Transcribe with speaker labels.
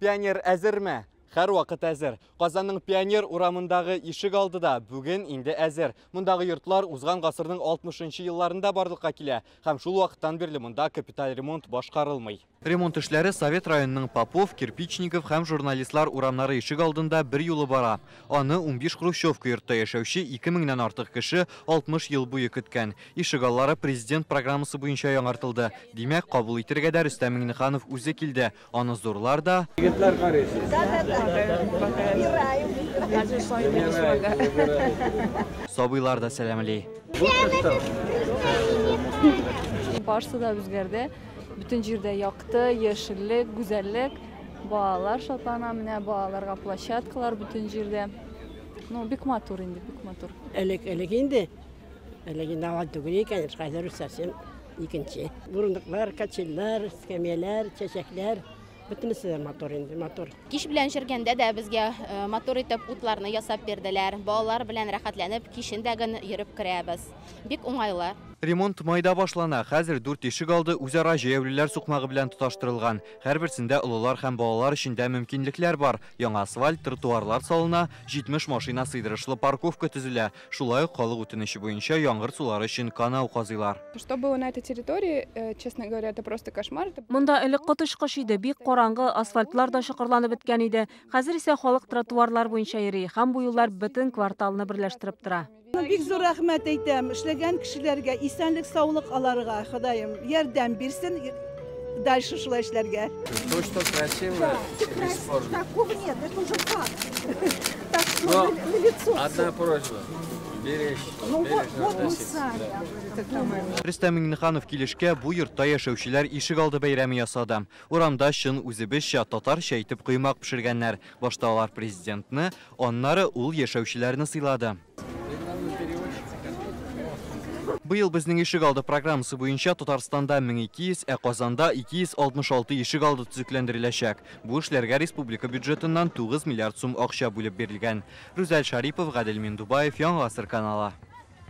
Speaker 1: Пионер әзерме? Һәрвакыт әзер. Казанның Пионер урамындагы ишек алды да бүген инде әзер. Мондагы йортлар узган гасырның 60 елларында барлыкка килә һәм шул вакыттан бирле монда капиталь ремонт башкарылмый. Ремонт эшләре Совет районының Попов, Кирпичников һәм Журналистлар урамнары ишек алдында бер юлы бара. Аны 15 хрущевка йортта яшәүче 2000-нән артык кеше 60 ел буе көткән. Ишек аллары президент программасы буенча яңартылды. Димәк, кабул итәргә дә Рөстәм Миңнеханов үзе килде. Аны зурлар да, сабыйлар да сәламли.
Speaker 2: Барысы да үзгәрде. Бөтен җирдә якты, яшеллек, гүзәллек. Балалар шатлана, менә балаларга площадкалар бөтен җирдә. Ну, бик матур инде, бик матур.
Speaker 3: Элек, элек инде. Элек инде алай түгел икән, хәзер совсем икенче. Урындыклар, качельләр, эскәмияләр, чәчәкләр, бөтенесе дә матур инде, матур.
Speaker 4: Кич белән йөргәндә дә безгә матур итеп утларны ясап бирделәр. Балалар белән рәхәтләнеп кичен дә гөн йөреп керәбез. Бик уңайлы.
Speaker 1: Ремонт майда башлана. Хәзер 4 ишек алды үзара җәяүлеләр сукмагы белән тоташтырылган. Һәрберсендә олылар һәм балалар өчен дә мөмкинлекләр бар. Яңа асфальт, тротуарлар салына, 70 машина сыйдырышлы парковка төзелә. Шулай ук халык үтенече буенча яңгыр сулары өчен канау казыйлар.
Speaker 5: Что было на этой территории, честно говоря, это просто кошмар.
Speaker 6: Монда элек коточкыч иде, бик караңгы, асфальтлар да чокырланып беткән иде. Хәзер исә халык тротуарлар буенча йөри һәм бу юллар бөтен кварталны берләштереп тора.
Speaker 7: Бик зур рәхмәт әйтәм, эшләгән кешеләргә, исәнлек, саулык аларга, Ходаем, ярдәм бирсен, дальше шулай эшләргә.
Speaker 8: То, что красиво, бесспорно.
Speaker 7: Такого нет, это уже факт. Так что
Speaker 8: Но
Speaker 7: на лицо.
Speaker 8: Одна просьба. Беречь,
Speaker 7: Ну вот,
Speaker 8: бережно
Speaker 7: вот мы
Speaker 8: относиться,
Speaker 7: сами.
Speaker 8: да.
Speaker 1: Рөстәм Миңнеханов килешкә бу йортта яшәүчеләр ишек алды бәйрәме ясады. Урамда чын үзебезчә татарча итеп коймак пешергәннәр. Башта алар президентны, аннары ул яшәүчеләрне сыйлады. Быел безнең ишек алды программасы буенча Татарстанда 1200, ә Казанда 266 ишек алды төзекләндереләчәк. Бу эшләргә республика бюджетыннан 9 миллиард сум акча бүлеп бирелгән. Рүзәл Шарипов, Гадел Миндубаев, Яңа Гасыр каналы.